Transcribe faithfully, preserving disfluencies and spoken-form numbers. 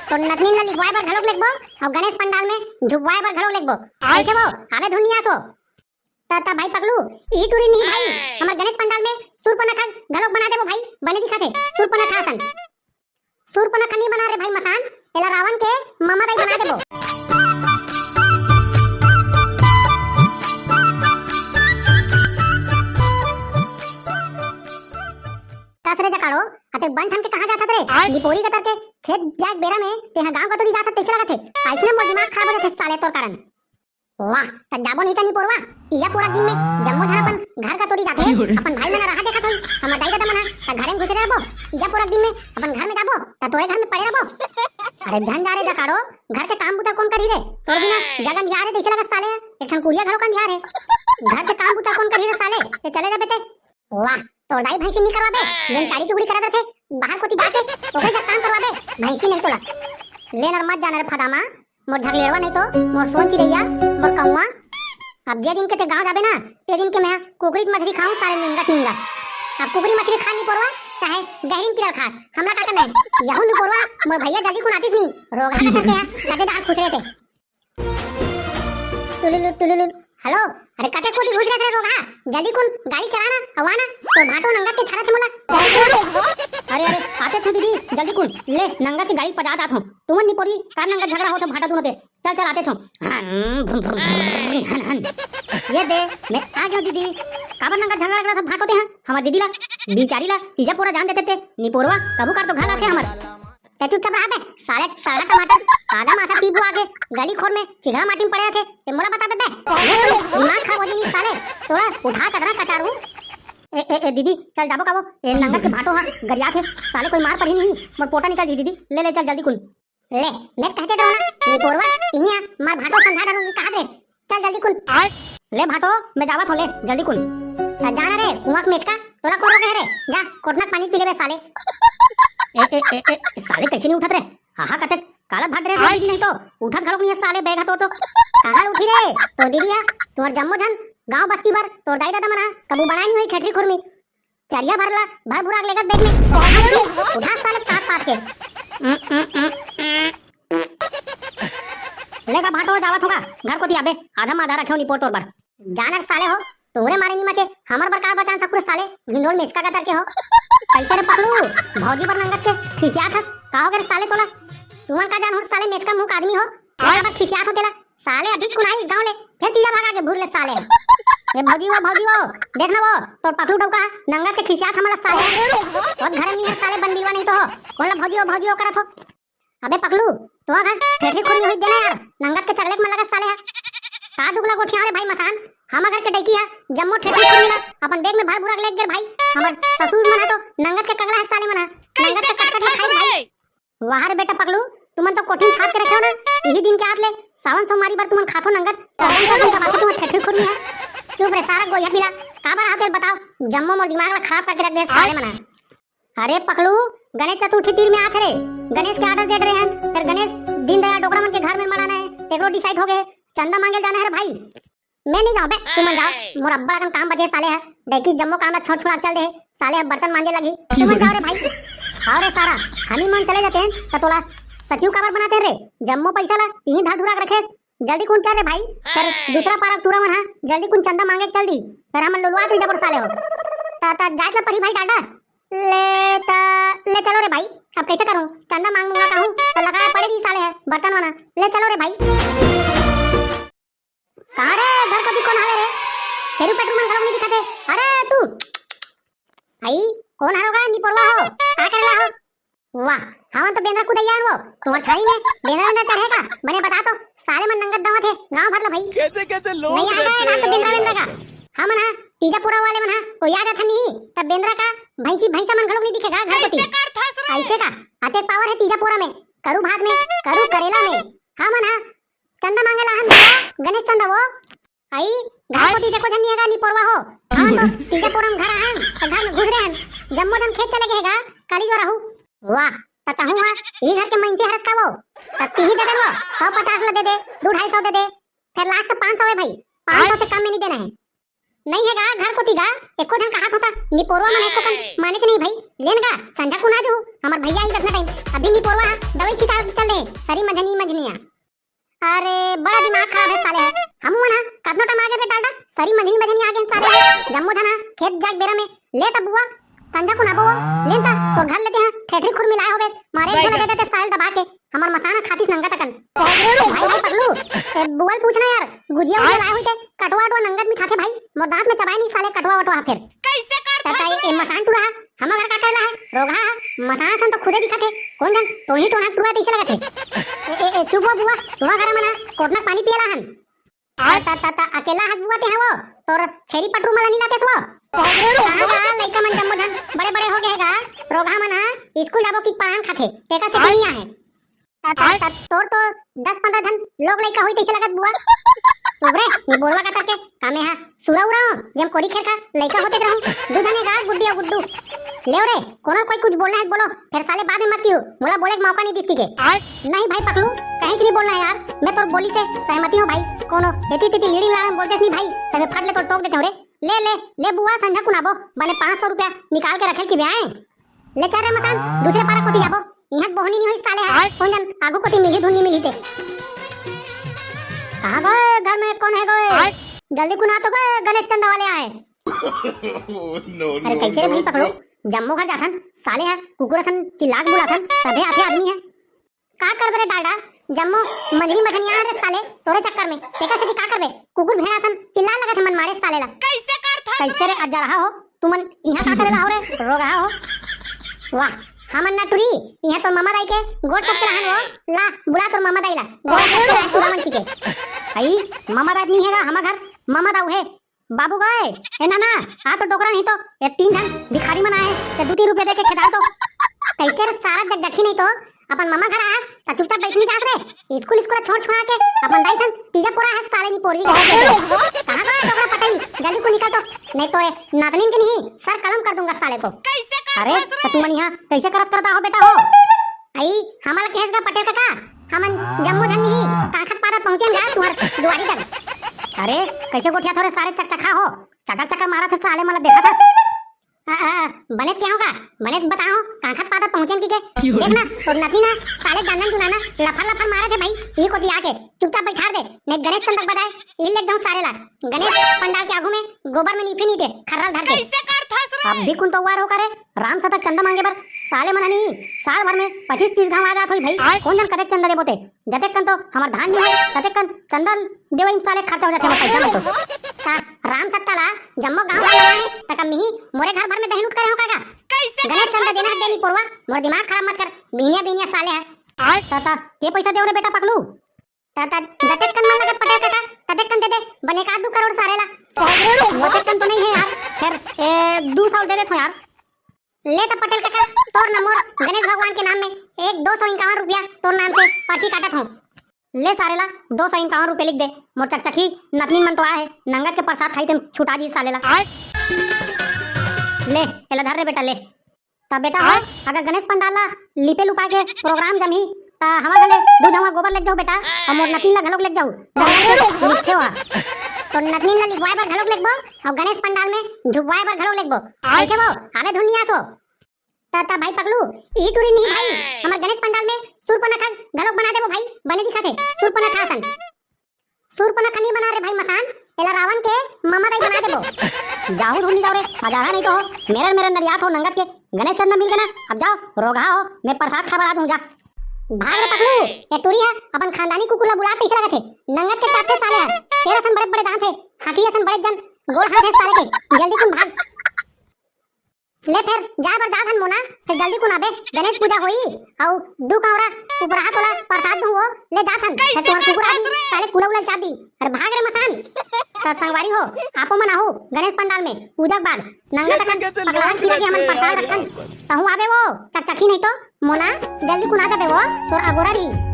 तोर नतनीन ला लिखवाए बर घलोक लेगबो, अउ गणेश पंडाल में झुकवाए बर घलोक लेगबो। कइसे वो? आबे धुन नइ आस वो। त, त भाई पगलू, इही टूरी नहीं भाई, हमर गणेश पंडाल में सूर्पनखा घलोक बना देबो भाई, बने दिखत हे, सूर्पनखा असन। सूर्पनखा नहीं बना रे भाई मसान, एला रावण के ममा दाई बना देबो। कस रे जकाड़ो, अते बन ठन के कहाँ जाथस रे? आय। निपोरी कतर के खेत जाए के बेरा में तेहा गांव कतोरी जाथस तइसे लगत हे। अइसने मोर दिमाग खराब हो जाथे साले तोर कारण। वाह, त जाबो नहीं त निपोरवा। तीजा पोरा दिन में जम्मो झन अपन घर कतोरी जाथे, अपन भाई मन राह देखत होई, हमर दाई ददा मन ह, त घरे में घुसरे रहिबो। तीजा पोरा दिन में अपन घर में जाबो, त तोरे घर में पड़े रहिबो। अरे झन जा रे जकाड़ो, घर के काम बुता कोन करही रे? तोर बिना जग अंधियार हे तइसे लगत साले, एक ठन कुरिया घलो अंधियार हे। घर के काम बुता कोन करही रे साले? ते चले जाबे ते। वाह, तोर दाई भैंसी नहीं करवाबे, जेन चाड़ी चुगड़ी करत रथे, बाहर कोती जाके, ओकर जग काम करवाबे, भैंसी नहीं तोला। ले नर मत जाना रे फदामा, मोर झगलेड़वा नहीं तो, मोर सोन चिरैया, मोर कौआ। अब जे दिन के ते गांव जाबे ना, ते दिन के मैं कुकरी के मछली खाऊं साले निंगत निंगत। अब कुकरी मछली खा निपोरवा, चाहे गहरीन किरल खास, हमला का करना हे? यहू निपोरवा, मोर भैया जल्दी कुन आतिस नहीं, रोगहा कथे, कथे डाल खुसरे ते। टुलुलु, टुलुलु। हेलो, अरे कते कोती घुस गे रे रोगहा? जल्दी कुन गाड़ी चला ना, अउ आ ना, तोर भाटो नंगत के छाड़ा थे मोला। अरे, अरे, आते छो दीदी, जल्दी कुन, ले, नंगत के गाड़ी पजा दात हों। तुमन निपोरी, तार नंगत झगड़ा होत हे भाटा दूनों ते। चल, चल, आते छो। हन, भुन, भुन, भुन, हन, हन। ये दे, मैं आ गेंव दीदी। काबर नंगत झगड़ा लग रहा था भाटो ते, हाँ? हमर दीदी ला बिचारी ला तीजा पोरा जान देते ते, निपोरवा कभू काल तो घर आथे हमर। ते चुपचाप रहा बे, साले सड़हा टमाटर, आधा माथा पीबू आके, गली खोर में चिघड़ा माटी में पड़े रथे, ते मोला बता बे बे। ये तो दिमाग खराब हो जाही साले, तोला उठा कतना कचारू। ए, ए, ए, दीदी, चल जाबो का वो, ए, नंगत के भाटो हा, गरियाथे, साले कोई मार पड़ही नहीं, मोर पोटा निकल जी दीदी, ले, ले, चल जल्दी कुन। ले, मैं कहते तो ना, निपोरवा, इहाँ मार भाटो समझा डालूंगी कहा रे। चल जल्दी कुन। ले भाटो, मैं जावत हों ले, जल्दी कुन। त जाना रे, कुआं के मेचका, तोला कोन रोके हे रे? जा, कोटना के पानी पी लेबे साले। ए, ए, ए, ए, साले कइसे नहीं उठत रे? हाहा कते काला भाग रे दीदी नहीं तो, उठत घलोक नहीं हे साले बैग हा तोर तो। कहाँ उठी रे? तोर दीदी हा, तोर जम्मो झन, गांव बस्ती भर, तोर दाई ददा मन हा, कभू बनाए नहीं होही ठेठरी खुरमी। चरिया भर ला, भर बुरा के लेगत बैग में। उठा साले पाट पाट के। लेगा भाटो जावत हों गा, घर कोती आबे, आधा माधा रखे हों निपोर तोर बर। जाना रे साले हो, तुंहरे मारे नी मचे, हमर बर का बचान सकू रे साले, ढिंडोल मेचका कतर के हो। कइसे रे पकलू, भौजी बर नंगत के खिसियात हस, का हो गे रे साले तोला? तुमन का जान हो रे साले मेचका मुंह के आदमी हो, तेला बर खिसियात हो तेला। साले अभी कुन आइस गांव ले, फेर तीजा भागा के भूर ले साले। ए भौजी वो, भौजी वो, देख ना वो, तोर पकलू डौका नंगत के खिसियात हमला साले। बहुत घर में नहीं हे साले बंदीवा नहीं तो हो, कोन ला भौजी वो, भौजी वो करत हो। अबे पकलू, तो घर ठेठरी खुरमी होई देना यार, नंगत के चकलेट मन लगत साले हा। का दुगला गोठिया रे भाई मसान, हमर घर के डैकी हा, जम्मो ठेठरी खुरमी ला अपन बैग में भर बुरा के लेग गे भाई, हमर ससुर मन हा तो नंगत के कगला हा साले मन हा, नंगत के कटकट खाई भाई। वाह रे बेटा पकलू, तुमन तो कोठिन छाप के रखे हो ना, इही दिन के आत ले सावन सोमवारी बर तुमन खाथो नंगत, चरदन चरदन का बात तुमन ठेठरी खुरमी हा। चुप रे सारा गोइहा पीला, काबर आते बताओ, जम्मो मोर दिमाग ला खराब करके रख दे साले मन हा। अरे पकलू, गणेश चतुर्थी तीर में आत हे रे, गणेश के order दे डरे हन, फेर गणेश दीनदयाल डोकरा मन के घर में मनाना हे, एकरो decide हो गे, चंदा मांगे जाना हे रे भाई। मैं नहीं जाऊं बे, तुमन जाओ, मोर अब्बड़ अकन काम बचे साले हा, देखी जम्मो काम ला छोड़ छुड़ा चल दे, साले हा बर्तन मांजे लगी, तुमन जाओ रे भाई। हाव रे सारा, हमी मन चले जाते हैं, त तोला सचिव काबर बनाते हैं रे, जम्मो पैसा ला इही धर धुरा के रखेस, जल्दी कुन चल रे भाई, फेर दूसरा पारा टूरा मन हा, जल्दी कुन चंदा मांगे चल दी, फेर हमन लुलुआ तुम जबर साले हो। ता, ता जाए ला परी भाई डालडा। ले ता, ले चलो रे भाई, अब कैसे करूं? चंदा मांग मांग कहूं, तो लगा पड़े रही साले हा, बर्तन मन हा। ले चलो रे भाई। कहां रे, घर कोती कोन हवे रे? छेरू पेटरू मन घलो नहीं दिखत हे। अरे तू, भाई, कोन हरो गा, निपोरवा हो? का करेला हो? वाह, हमन तो बेंदरा कुदैया हन वो, तुम्हर छाई में बेंदरा बेंदरा चढ़े का? बने बता तो, साले मन नंगत दवत हे, गांव भर ला भाई। कैसे कैसे लोग नहीं आना है रहते रात को हैं बेंदरा यार। बेंदरा का। हमन हा, तीजा पोरा वाले मन हा, कोई आ जात नहीं, तब बेंदरा का, भैंसी भैंसा मन घलोक नहीं दिखेगा घर कोती। कैसे करथस रे? ऐसे का? अतेक power है तीजा पोरा में, करू भात में, करू करेला में। हमन हा, चंदा मांगे ला हन, गणेश चंदा वो, आई, घर कोती देखो झन नियगा निपोरवा हो। हमन तो तीजा पोरा में घर आहन, त घर में घुस रहे हन। जम्मो झन खेत चले गए हे गा, काली जो रहू। वाह, त तहूं हा, ई घर के मइनसे हरस का वो? त तीही दे दे वो, सौ पचास ला दे दे, दू ढाई सौ दे दे। फेर last पाँच सौ हे भाई, पाँच सौ से कम में नहीं देना है। नहीं हे गा, घर कोती गा, एको झन कहात होता, निपोरवा मन एको कन मानेच नहीं भाई, लेन गा, संझा कुन आ जहू, हमर भैया आई रखना टाइम, अभी निपोरवा हा दवाई छिटा चल रहे, सरी मंझनी मंझनिया। अरे, बड़ा दिमाग खराब हे साले हे, हमू मन हा कतनो टाइम आगे रे डालडा, सरी मंझनी मंझनी आगे साले हे, जम्मो झन हा खेत जाग बेरा में, ले तब बुआ, संझा कुन आबो वो, लेन ता, तोर घर लेते हैं, ठेठरी खुर मिलाए होबे, मारे एक झन दे देते साले दबा के, हमर मसान खातिस नंगत अकन। भाई, भाई पगलू, ए, बुआ ल पूछना यार, गुजिया उजिया लाए होई ते, कटवा अटवा नंगत मिठाथे भाई, मोर दांत में चबाए नहीं साले कटवा वटवा हा फेर। कैसे कर तता ए, ए मसान टूरा हा, हमर घर का करला हे, रोगहा हा, मसान सन तो खुदे दिखत हे, कोन झन टोही टोना टूरा तइसे लगत हे। ए, ए, ए, चुप हो बुआ, तुम्हर घर मन हा, कोटना पानी पियला हन। ता, ता, ता, ता, अकेला हस बुआ ते हा वो, तोर छेरी पटरू मन ला नहीं लातेस वो। कहाँ गा, लइका मन जम्मो झन बड़े बड़े हो गए गा, रोगहा मन हा स्कूल जाबो कि परान खाथे, तेकर से दुनिया हे। ता, ता, ता, तोर तो दस पंद्रह झन लोग लइका होई तइसे लगत बुआ। तू रे, निपोरवा का तरके, कामे हा, सुरा उरा हो, जेम कोरी खेर खा, लइका होते रहूं, दू झने गा, गुड्डी अउ गुड्डू। लेव रे, कोनो कोई कुछ बोलना हे बोलो, फेर साले बाद में मत किहू, मोला बोले के मौका नहीं दिस कहिके। नहीं भाई पकलू, कहीं नहीं बोलना हे यार, मैं तोर बोली से सहमति हूँ भाई, कोनो एती तेती लीड़ी लाड़े बोलतेस नहीं भाई, तब मैं फट ले तोर टोक देते हूँ रे। ले, ले, ले बुआ, संझा कुन आबो, बने पाँच सौ रुपया निकाल के रखे कि ब्याह। ले चल रे मसान, दूसरे पारा कोती जाबो। इहाँ बोहनी नहीं होई साले हा। कोन झन आगू कोती मिली धुन नहीं मिली ते। कहाँ गए? घर में कौन है गए? जल्दी कुन आ तो गए, गणेश चंदा वाले आए। अरे कैसे रे भाई पकलू? जम्मो घर जाथन, साले हा कुकुर असन चिल्ला के बुलाथन, तभे आथे आदमी हा। का करबे रे डालडा, जम्मो मंझनी मझनिया रे साले, तोरे चक्कर में। तेकर सेती का करबे? कुकुर भेड़ा असन चिल्ला लगत हे मन मारे साले ला। कैसे करथस कैसे रे? अजरहा हो, तुमन इहाँ का करे ला हो रे, रोगहा हो। वाह, हमन ना टुरी, इहाँ तोर ममा दाई के गोड़ चपके रहन वो, ला, बुला तोर ममा दाई ला, गोड़ चपके रहन टुरा मन के। आई, ममा दाई नहीं हे गा, हमर घर ममा दाऊ हे, बाबू गए, ए नाना, आ तो डोकरा नहीं तो, ये तीन झन भिखारी मन आए, ते दू तीन रुपया दे के खेदा तो। कैसे रे सारा जगजखी नहीं तो, अपन ममा घर आस, त चुपचाप बैठ नहीं जात रे। स्कूल, स्कूल छोड़ छुड़ा के, अपन दाई सन, तीजा पोरा है साले निपोरवी। कहाँ गए डोकरा पटाई, जल्दी कुन निकल तो, नहीं तो ये नातनीन के नहीं, सर कलम कर दूंगा साले को। कैसे कर अरे, फंस त रहे? तुमन इहाँ कैसे करत करता हो बेटा हो? आई, हमला कहेस गा पटेल काका, हमन जम्मो झन नहीं, कांखत पादत पहुँचेन गा तुहर दुआरी तक। अरे, कैसे गोठियाथो रे सारे चकचका हो? चकर चकर मारत हे साले, मन ला देखत हस। आ, आ, आ, बने त कहेंव गा, बने त बताओ, कांखत पादत पहुँचेन कहिके। देख ना, तोर नतिन हा साले जानन जुनाना लफर लफर मारत हे भाई, ई कोती आके चुपचाप बैठार दे, नहीं गणेश चंदा बताए, ई ले जाऊँ सारे ला। गणेश पंडाल के आगू में गोबर में नीफी नीते, खर्रा ल धर के। कैसे करथस रे? अब भी कुन तो वार हो करे, राम सतक चंदा मांगे बर साले मन हनी, साल भर में पच्चीस तीस घांव आ जात होई भाई। आय। कोन झन कतेक चंदा देबो ते? जतेक कन तो हमर धान नहीं होय, ततेक कन चंदा देवई में साले खर्चा हो जाथे हमर पैसा मन तो। ता राम सत्ता ला जम्मो गांव भर में आए, त कम नहीं मोरे घर भर में दही लूट करे हो कागा? कैसे गणेश चंदा करथस देना रे? दे निपोरवा, मोर दिमाग खराब मत कर, बिहनिया बिहनिया साले है। आय। ता, ता, के पैसा देव रे बेटा पकलू? त, त, जतेक कन मन लगे पटेल काका, ततेक कन दे दे, बने का दू करोड़ सारे ला। ओतेक कन तो नहीं है यार, फेर, ए, दू सौ दे देथो यार। ले त पटेल काका, तोर न मोर गणेश भगवान के नाम में एक दो सौ इक्यावन रुपया तोर नाम से पर्ची काटत हूँ। ले सारे ला, दो सौ इक्यावन रुपया लिख दे, मोर चकचकी नतनीन मन तो आए है, नंगत के प्रसाद खाई ते छुटा जी साले ला। ले, एला धर रे बेटा, ले। त बेटा हो, हाँ? अगर गणेश पंडाल ला लिपे लुपा के प्रोग्राम जमही, त हमर घले दू झउहा गोबर लेग जाहू बेटा, अउ मोर नतिन ला घलोक लेग जाहू। लिखे हुआ। तो नतनीन ला लिखवाए बर घलोक लेगबो, अउ गणेश पंडाल में झुकवाए बर घलोक लेगबो। हाँ? कैसे वो? आवे धुन नहीं आसो। त, त भाई पगलू, ई टुरी नहीं भाई, हमर गणेश पंडाल में सूर्पनखा घलोक बना देबो भाई, बने दिखत हे, सूर्पनखा असन। सूर्पनखा नहीं बना रे भाई मसान, एला रावण के ममा दाई बना देबो। जाहू ढूंढी जाओ रे, अजारा नहीं तो हो, मेरर मेरर नरियात हो नंगत के, गणेश चंदा मिल के ना, अब जाओ, रोगहा हो, मैं प्रसाद खा बर आ दूं, जा। भाग रे पकलू, ये टुरी है, अपन खानदानी कुकुर ला बुलात तइसे लगत हे, नंगत के चापते साले है, शेर असन बड़े बड़े दांत है, हाथी असन बड़े जन गोड़ हाथ है साले के, जल्दी कुन भाग। ले फेर, जाए बर जात हन मोना, फेर जल्दी कुन आबे, गणेश पूजा होई, अउ दू कौरा उपराहा तोला प्रसाद दूं वो, ले जात हन, फेर तुम्हर कुकुर आही, साले कुला उला चाबी, अरे भाग रे मसान। त संगवारी हो, आपो मन आहू, गणेश पंडाल में, पूजा के बाद, नंगा तक पकलाहा खीरा के हमन प्रसाद रखथन, तहूं आबे वो, चकचकी नहीं तो, मोना, जल्दी कुन आ जाबे वो, तोर अगोरा रही।